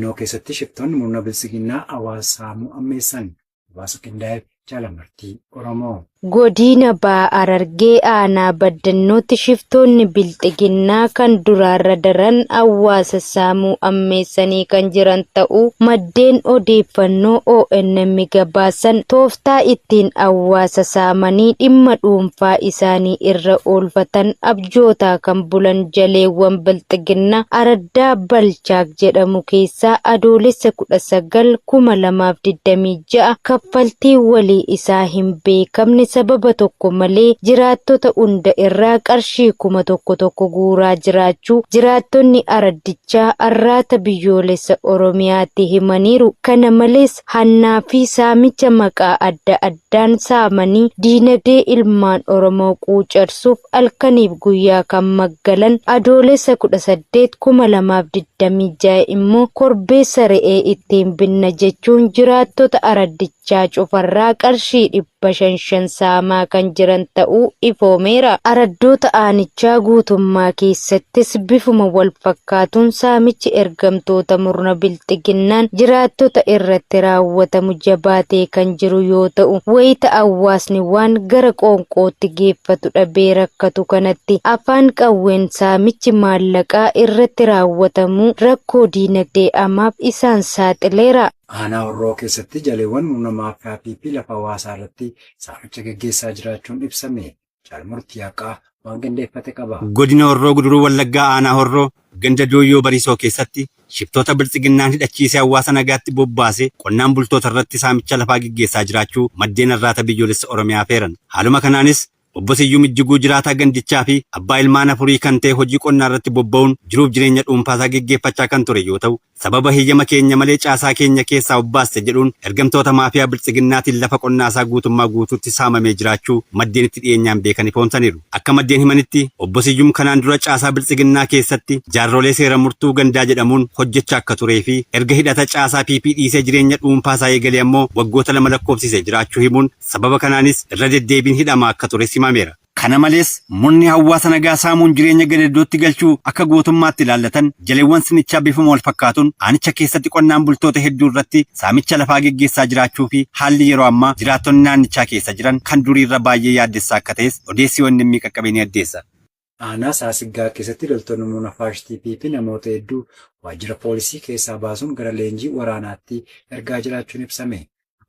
Baddannoo keessatti shiftoonni murna Biltsiginnaa hawaasa saamuu ammeessan. Gabaasa qindaa'eef Jaal Amartii Oromoo. Godiina Baha Harargee Aanaa Baddannootti shiftoonni Bilxiginnaa kan duraarra daran hawaasa saamuu ammeessanii kan jiran ta'uu maddeen odeeffannoo ONM gabaasan. Tooftaa ittiin hawaasa saamanii dhimma dhuunfaa isaanii irra oolfatan abjootaa kan bulan jaleewwan Bilxiginnaa araddaa Balchaak jedhamu keessaa Adoolessa 19, 2026 kaffaltii walii isaa hin beekamne sababa tokko malee jiraattota hunda irraa qarshii 1000 tokko guuraa jiraachuu jiraattonni araddichaa Arraata Biyyoolessa Oromiyaatti himaniiru. Kana malees, hannaa fi saamicha maqaa adda addaan saamanii diinagdee ilmaan Oromoo quucarsuuf halkaniif guyyaa kan maggalan Adoolessa 18, 2026 immoo korbeessa re'ee ittiin binna jechuun jiraattota araddichaa cufarraa qarshii 500 shan saamaa kan jiran ta'uu ifoomeera. Araddoota aanichaa guutummaa keessattis bifuma walfakkaatuun saamichi ergamtoota murna Bilxiginnaan jiraattota irratti raawwatamu jabaatee kan jiru yoo ta'u, wayita hawaasni waan gara qoonqootti geeffatu dhabee rakkatu kanatti afaan qawween saamichi maallaqaa irratti raawwatamu rakkoo diinagdee hamaaf isaan saaxileera. Aanaa Horroo keessatti jaleewwan murna maafiyaa PP lafa hawaasaa irratti saamicha geggeessaa jiraachuun ibsame. Jaal Murtii Haqaa waan qindeeffate qaba. Godina Horroo Guduruu Wallaggaa Aanaa Horroo ganda Dooyyoo Bariisoo keessatti shiftoota Biltsiginnaan hidhachiisee hawaasa nagaatti bobbaase qonnaan bultoota irratti saamicha lafaa geggeessaa jiraachuu maddeen Arraata Biyyoolessa Oromiyaaf eeran. Haaluma kanaanis Obbo Siyyum Ijjiguu jiraataa gandichaa fi abbaa ilmaan afurii kan ta'e hojii qonnaa irratti bobba'uun jiruuf jireenya dhuunfaasaa geggeeffachaa kan ture yoo ta'u, sababa heyyama keenya malee caasaa keenya keessaa of baaste jedhuun ergamtoota maafiyaa Biltsiginnaatiin lafa qonnaasaa guutummaa guutuutti saamamee jiraachuu maddeen itti dhiyeenyaan beekan ifoomsaniiru. Akka maddeen himanitti, Obbo Siyyum kanaan dura caasaa Biltsiginnaa keessatti jaarrolee seera murtuu gandaa jedhamuun hojjechaa akka turee fi erga hidhata caasaa PP dhiisee jireenya dhuunfaasaa eegalee ammoo waggoota 2 lakkoofsise jiraachuu himuun Sababa kanaanis irra deddeebiin hidhamaa akka tures himameera. Kana malees murni hawaasa nagaa saamuun jireenya gadadootti galchuu akka gootummaatti ilaallatan jaleewwan sirnichaa bifuma walfakkaatuun aanicha keessatti qonnaan bultoota hedduu irratti saamicha lafaa geggeessaa jiraachuu fi haalli yeroo ammaa jiraattonni naannichaa keessa jiran kan duriirra baay'ee yaaddessaa akka ta'es odeessi ONM qaqqabe ni addeessa. Aanaa Saasiggaa keessatti loltoonni murna faashistii PP namoota hedduu waajjira poolisii keessaa baasuun gara leenjii waraanaatti ergaa jiraachuun ibsame.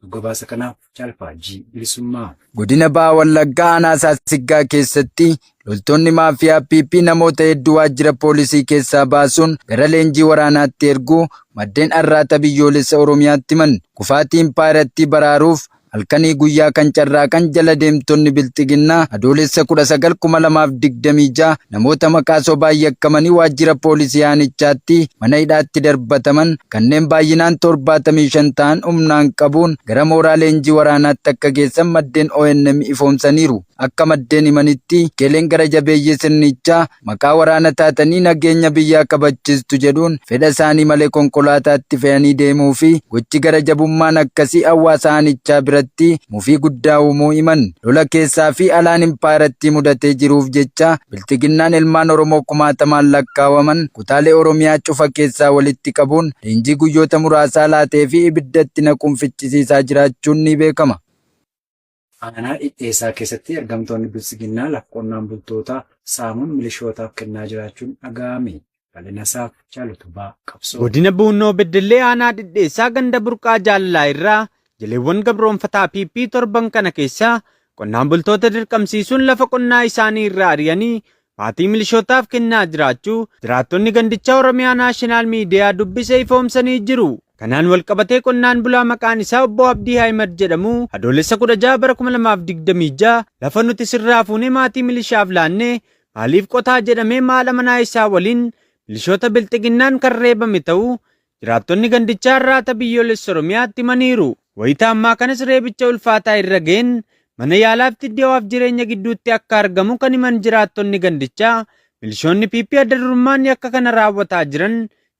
Oduu gabaasa kanaaf Jaal Faajjii Bilisummaa. Godina Baha Wallaggaa Aanaa Saasiggaa keessatti loltoonni maafiyaa PP namoota hedduu waajjira poolisii keessaa baasuun gara leenjii waraanaatti erguu maddeen Arraata Biyyoolessa Oromiyaatti himan. Kufaatii impaayerattii baraaruuf Halkanii guyyaa kan carraaqan jala deemtonni Bilxiginnaa Adoolessa 19, 2026 namoota maqaa sobaan yakkamanii waajjira poolisii aanichaatti mana hidhaatti darbataman kanneen baay'inaan 75 ta'an humnaan qabuun gara mooraa leenjii waraanaatti akka geessan maddeen ONM ifoomsaniiru. Akka maddeen himanitti, keleen gara jabeeyyii sirnichaa maqaa waraana taatanii nageenya biyyaa kabachiistu jedhuun fedha isaanii malee konkolaataatti fe'anii deemuu fi gochi gara jabummaan akkasii hawaasa aanichaa biratti mufii guddaa uumuu himan. Lola keessaa fi alaan impaayerattii mudatee jiruuf jecha Bilxiginnaan ilmaan Oromoo kumaatamaan lakkaawaman kutaalee Oromiyaa cufa keessaa walitti qabuun leenjii guyyoota muraasaa laatee fi ibidda itti naquun ficcisiisaa jiraachuun ni beekama. Aanaa Dhidheessaa keessatti ergamtoonni Biltsiginnaa lafa qonnaan bultootaa saamuun milishootaaf kennaa jiraachuun dhaga'ame. Bal'inasaaf Jaal Utubaa Qabsoo. Godina Buunnoo Beddellee Aanaa Dhidheessaa ganda Burqaa Jaalalaa irraa jaleewwan gabroomfataa PP torban kana keessa qonnaan bultoota dirqamsiisuun lafa qonnaa isaanii irraa ari'anii maatii milishootaaf kennaa jiraachuu jiraattonni gandichaa Oromiyaa Naashinaal Miidiyaa dubbise ifoomsanii jiru. Kanaan walqabatee qonnaan bulaa maqaan isaa Obbo Abdii Ahimad jedhamu Adoolessa 16 bara 2026 lafa nuti sirraa fuunee maatii milishaaf laanne maaliif qotaa jedhamee maadha manaa isaa waliin milishoota Bilxiginnaan kan reebame ta'uu jiraattonni gandichaa Arraata Biyyoolessa Oromiyaatti himaniiru. Wayita ammaa kanas reebicha ulfaataa irra ga'een mana yaalaatti du'aaf jireenya gidduutti akka argamu kan himan jiraattonni gandichaa, milishoonni PP adda durummaan yakka kana raawwataa jiran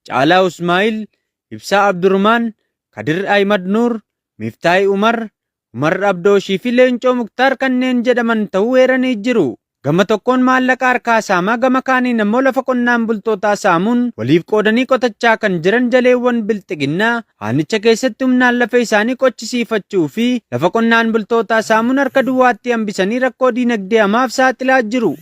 Caalaa Usmaa'il, Ibsaa Abdurumaan, Kadir Ahimad Nuur, Miftaahi Umar, Umar Abdooshii fi Leencoo Muktaar kanneen jedhaman ta'uu eeranii jiru. Gama tokkoon maallaqa harkaa saamaa gama kaaniin ammoo lafa qonnaan bultootaa saamuun waliif qoodanii qotachaa kan jiran jaleewwan bilxiginnaa aanicha keessatti humnaan lafa isaanii qochisiifachuu fi lafa qonnaan bultootaa saamuun harka duwwaatti hambisanii rakkoo diinagdee hamaaf saaxilaa jiru.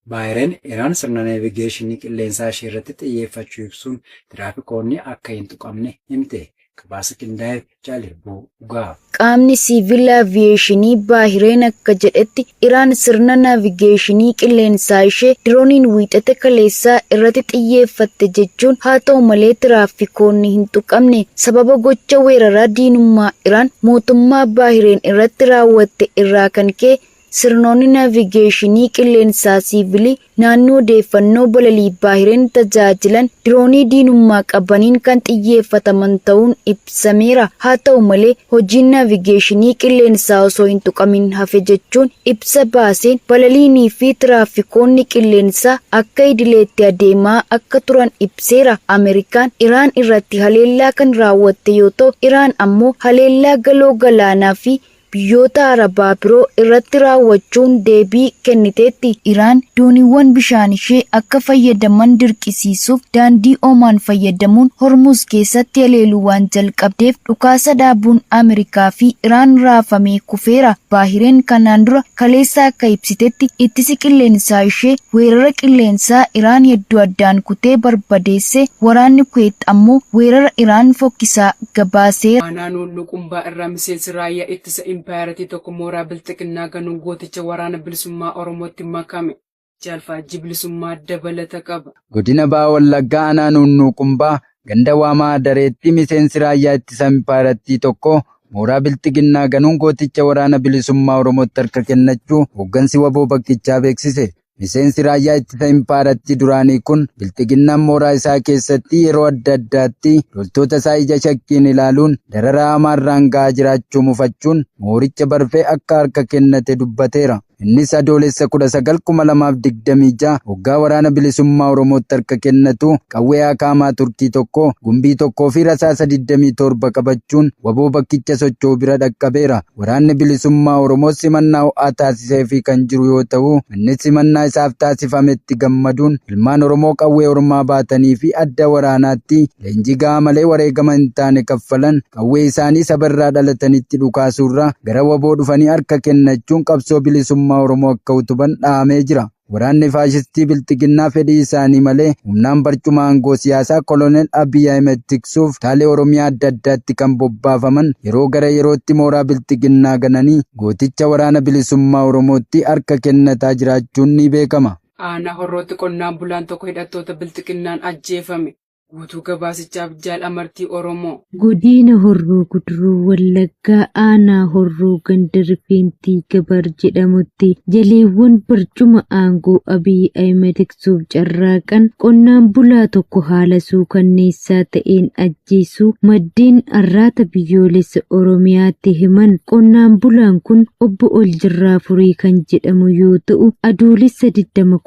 Baahireen Iraan sirna neevigeeshinii qilleensaa ishee irratti xiyyeeffachuu ibsuun tiraafikoonni akka hin tuqamne himte. Gabaasa qindaa'eef Jaal Hirbuu Dhugaa. Qaamni Siivil Aviyeeshinii Baahireen akka jedhetti, Iraan sirna naavigeeshinii qilleensaa ishee dirooniin Wiixata kaleessaa irratti xiyyeeffatte jechuun, haa ta'u malee tiraaffikoonni hin tuqamne. Sababa gocha weerara diinummaa Iraan mootummaa Baahireen irratti raawwatte irraa kan ka'e Sirnoonni naavigeeshinii qilleensaa siivilii naannoo odeeffannoo balalii Baahireen tajaajilan diroonii diinummaa qabaniin kan xiyyeeffataman ta'uun ibsameera. Haa ta'u malee, hojiin naavigeeshinii qilleensaa osoo hin tuqamin hafe jechuun ibsa baaseen, balaliinii fi tiraafikoonni qilleensaa akka idileetti adeemaa akka turan ibseera. Ameerikaan Iraan irratti haleellaa kan raawwatte yoo ta'u, Iraan ammoo haleellaa Galoo Galaanaa fi biyyoota Arabaa biroo irratti raawwachuun deebii kenniteetti. Iraan dooniiwwan bishaanishee akka fayyadaman dirqisiisuuf daandii Omaan fayyadamuun Hormuuz keessatti haleeluu waan jalqabdeef dhukaasa dhaabuun Ameerikaa fi Iraan raafamee kufeera. Baahireen kanaan dura kaleessa akka ibsitetti ittisi qilleensaa ishee weerara qilleensaa Iraan hedduu addaan kutee barbadeesse, waraanni Kuweet ammoo weerara Iraan fokkisaa gabaaseera. Aanaa Nuunnuu Qumbaa irraa miseensi raayyaa ittisa impaayerattii tokko mooraa Bilxiginnaa ganuun gooticha Waraana Bilisummaa Oromootti makame. Jaal Faajjii Bilisummaa dabalata qaba. Godina Baha Wallaggaa Aanaa Nuunnuu Qumbaa ganda Waamaa Adareetti miseensi raayyaa ittisa impaayerattii tokko mooraa Bilxiginnaa ganuun gooticha Waraana Bilisummaa Oromootti harka kennachuu hooggansi wbo bakkichaa beeksise. Miseensi raayyaa ittisa impaayerattii duraanii kun Bilxiginnaan mooraa isaa keessatti yeroo adda addaatti loltoota isaa ija shakkiin ilaaluun dararaa hamaa irraan ga'aa jiraachuu mufachuun mooricha barfee akka harka kennate dubbateera. Innis Adoolessa 19, 2026 hoggaa Waraana Bilisummaa Oromootti harka kennatu qawwee Akaamaa Turkii 1, gumbii 1 fi rasaasa 27 qabachuun wbo bakkicha socho'u bira dhaqqabeera. Waraanni Bilisummaa Oromoos simannaa ho'aa taasiseefii kan jiru yoo ta'u, innis simannaa isaaf taasifametti gammaduun ilmaan Oromoo qawwee ormaa baatanii fi adda waraanaatti leenjii gahaa malee wareegama hin taane kaffalan qawwee isaanii saba irraa dhalatanitti dhukaasuurra gara wbo dhufanii harka kennachuun qabsoo bilisummaa Oromoo akka utuban dhaamee jira. Waraanni faashistii Bilxiginnaa fedhii isaanii malee humnaan barcuma aangoo siyaasaa Koloneel Abiy Ahimed tiksuuf kutaalee Oromiyaa adda addaatti kan bobbaafaman yeroo gara yerootti mooraa Bilxiginnaa gananii gooticha Waraana Bilisummaa Oromootti harka kennataa jiraachuun ni beekama. Aanaa Horrootti qonnaan bulaan tokko hidhattoota Bilxiginnaan ajjeefame. Guutuu gabaasichaaf Jaal Amartii Oromoo. Godiina Horroo Guduruu Wallaggaa Aanaa Horroo ganda Rifeentii Gabar jedhamutti jaleewwan barcuma aangoo Abiy Ahimed tiksuuf carraaqan qonnaan bulaa tokko haala suukanneessaa ta'een ajjeesuu maddeen Arraata Biyyoolessa Oromiyaatti himan. Qonnaan bulaan kun Obbo Oljirraa Furii kan jedhamu yoo ta'u, Adoolessa 20,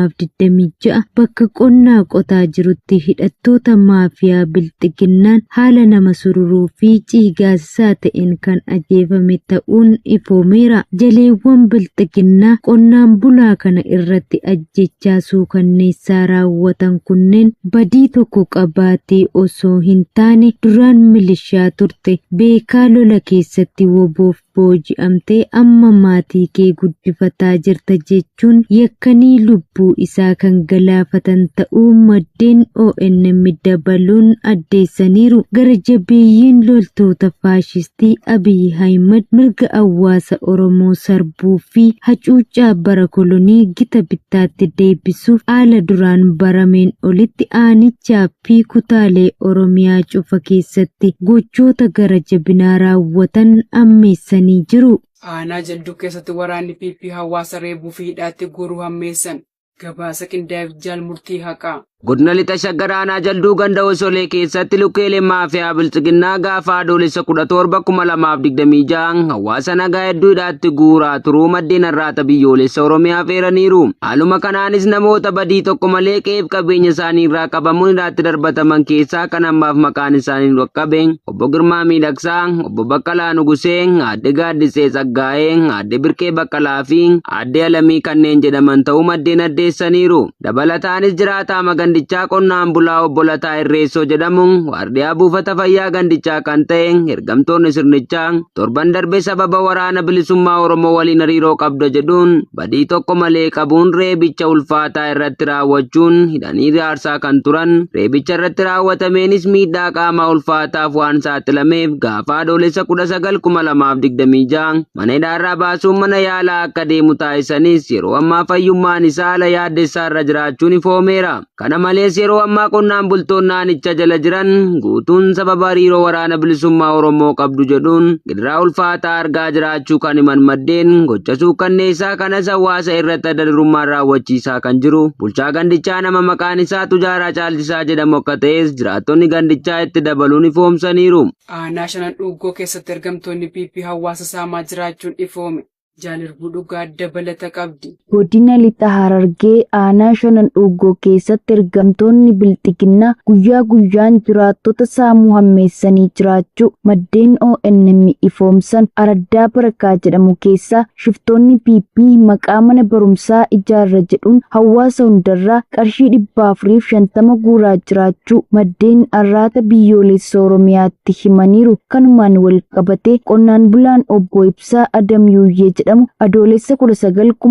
2026 bakka qonnaa qotaa jirutti hidhattoota maafiyaa Bilxiginnaan haala nama sururuu fi ciigaasisaa ta'een kan ajeefame ta'uun ifoomeera. Jaleewwan Bilxiginnaa qonnaan bulaa kana irratti ajjeechaa suukanneessaa raawwatan kunneen badii tokko qabaatee osoo hin taane duraan milishaa turte, beekaa lola keessatti wbo'f booji'amtee amma maatii kee guddifataa jirta jechuun yakkanii lubbuu isaa kan galaafatan ta'uu maddeen ONM dabaluun addeessaniiru. Gara jabeeyyiin loltoota faashistii Abiy Ahimad mirga hawaasa Oromoo sarbuu fi hacuuccaa bara kolonii gita bittaatti deebisuuf haala duraan barameen olitti aanichaa fi kutaalee Oromiyaa cufa keessatti gochoota gara jabinaa raawwatan hammeessanii jiru. Aanaa Jalduu keessatti waraanni PP hawaasa reebuu fi hidhaatti guuruu hammeessan. Gabaasa qindaa'eef Jaal Murtii Haqaa. Godina Lixa Shaggar Aanaa Jalduu ganda Osolee keessatti lukkeeleen maafiyaa Bilxiginnaa gaafa Adoolessa 17, 2026 hawaasa nagaa hedduu hidhaatti guuraa turuu maddeen Arraata Biyyoolessa Oromiyaaf eeraniiru. Haaluma kanaanis namoota badii tokko malee qe'eef qabeenya isaanii irraa qabamuun hidhaatti darbataman keessaa kan ammaaf maqaan isaanii nu dhaqqabe Obbo Girmaa Miidhagsaa, Obbo Baqqalaa Nugusee, Aadde Gaaddisee Tsaggaayee, Aadde Birqee Baqqalaa fi Aadde Alamii kanneen jedhaman ta'uu maddeen addeessaniiru. Dabalataanis jiraataa gandichaa qonnaan bulaa Obbo Lataa Irreessoo jedhamu waardiyaa buufata fayyaa gandichaa kan ta'e ergamtoonni sirnichaa torban darbe sababa waraana bilisummaa Oromoo waliin hariiroo qabda jedhuun badii tokko malee qabuun reebicha ulfaataa irratti raawwachuun hidhanii aarsaa kan turan reebicha irratti raawwatameenis miidhaa qaamaa ulfaataaf waan saaxilameef gaafa Adoolessa 19,2026 mana hidhaarraa baasuun mana yaalaa akka deemu taasisanis yeroo ammaa fayyummaan isaa haala yaaddessaa irra jiraachuun ifoomeera. Kana malees yeroo ammaa qonnaan bultoonni naannicha jala jiran guutuun sababa hariiroo waraana bilisummaa Oromoo qabdu jedhuun gidiraa ulfaataa argaa jiraachuu kan himan maddeen gocha suukkanneessaa kanas hawaasa irratti adda durummaan raawwachiisaa kan jiru bulchaa gandichaa nama maqaan isaa Tujaaraa Caalchisaa jedhamu akka ta'es jiraattonni gandichaa itti dabaluun ifoomsaniiru. Aanaa Shanan Dhuuggoo keessatti ergamtoonni PP hawaasa saamaa jiraachuun ifoome. Jaalirbuu dhugaa dabalata qabdi. Godina Lixa Harargee Aanaa Shanan Dhuuggoo keessatti ergamtoonni Bilxiginnaa guyyaa guyyaan jiraattota saamuu hammeessanii jiraachuu maddeen ONM ifoomsan. Araddaa Barakaa jedhamu keessaa shiftoonni PP maqaa mana barumsaa ijaarra jedhuun hawaasa hundarraa qarshii 450 guuraa jiraachuu maddeen Arraata Biyyoolessa Oromiyaatti himaniiru. Kanumaan wal qabatee qonnaan bulaan Obbo Ibsaa Adam Yuuyyee jedhamu Adoolessa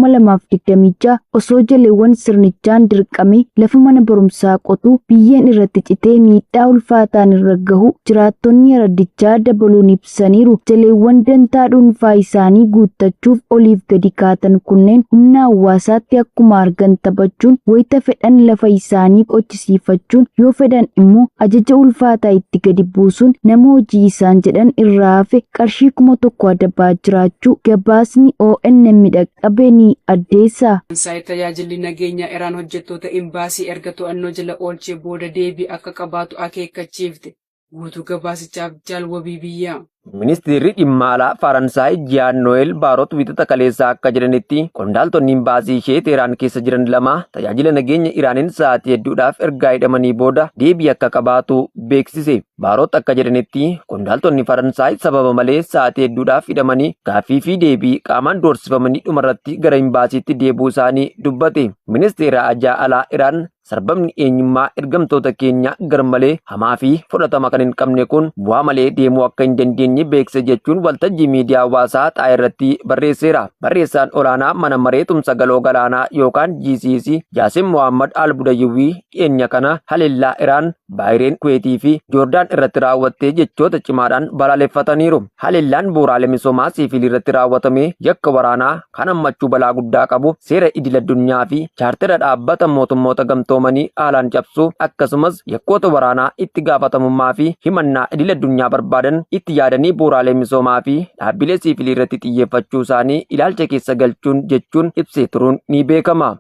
19,2026 osoo jaleewwan sirnichaan dirqamee lafa mana barumsaa qotuu biyyeen irratti citee miidhaa ulfaataan irra gahu jiraattonni araddichaa dabaluun ibsaniiru. Jaleewwan dantaa dhuunfaa isaanii guuttachuuf oliif gadi kaatan kunneen humna hawaasaatti akkuma argan taphachuun wayita fedhan lafa isaanii qochisiifachuun yoo fedhan immoo ajaja ulfaataa itti gadi buusuun nama hojii isaan jedhan irraa hafe qarshii 1000 adabaa jiraachuu gabaasni ONM dhaqqabe ni addeessa. Faransaay tajaajilli nageenyaa Iraan hojjettoota imbaasii erga to'annoo jala oolchee booda deebii akka qabaatu akeekkachiifte. Guutuu gabaasichaaf Jaal Wabii Biyyaa. Ministeerri dhimma alaa Faransaay Jiyaan Noel Baarot Wiixata kaleessaa akka jedhanitti, qondaaltonni imbaasii ishee Teeraan keessa jiran lama tajaajila nageenya Iraaniin sa'aatii hedduudhaaf ergaa hidhamanii booda deebii akka qabaatu beeksise. Baarot akka jedhanitti, qondaaltonni Faransaay sababa malee sa'aatii hedduudhaaf hidhamanii gaaffii fi deebii qaamaan doorsifamanii dhumarratti gara imbaasiitti deebi'uu isaanii dubbate. Ministeera Ajaa Alaa Iraan, sarbamni eenyummaa ergamtoota keenya garmalee hamaa fi fudhatama kan hin qabne kun bu'aa malee deemuu akka hin dandeenye beeksise jechuun waltajjii miidiyaa hawaasaa xaa irratti barreesseera. Barreessaan olaanaa mana maree tumsa galoo galaanaa yookaan GCC Jaasim Mohammad Al-Budayyuwii dhiyeenya kana haleellaa Iraan, Baahireen, Kuweetii fi Joordaan irratti raawwattee jechoota cimaadhaan balaaleffataniiru. Haleellaan bu'uuraalee misoomaa siivilii irratti raawwatame yakka waraanaa kan hammachuu balaa guddaa qabu, seera idil addunyaa fi chaartera dhaabbata mootummoota gamtoomanii haalaan cabsuu, akkasumas yakkoota waraanaa itti gaafatamummaa fi himannaa idil addunyaa barbaadan itti yaadanii bu'uuraalee misoomaa fi dhaabbilee siivilii irratti xiyyeeffachuu isaanii ilaalcha keessa galchuun jechuun ibsee turuun ni beekama.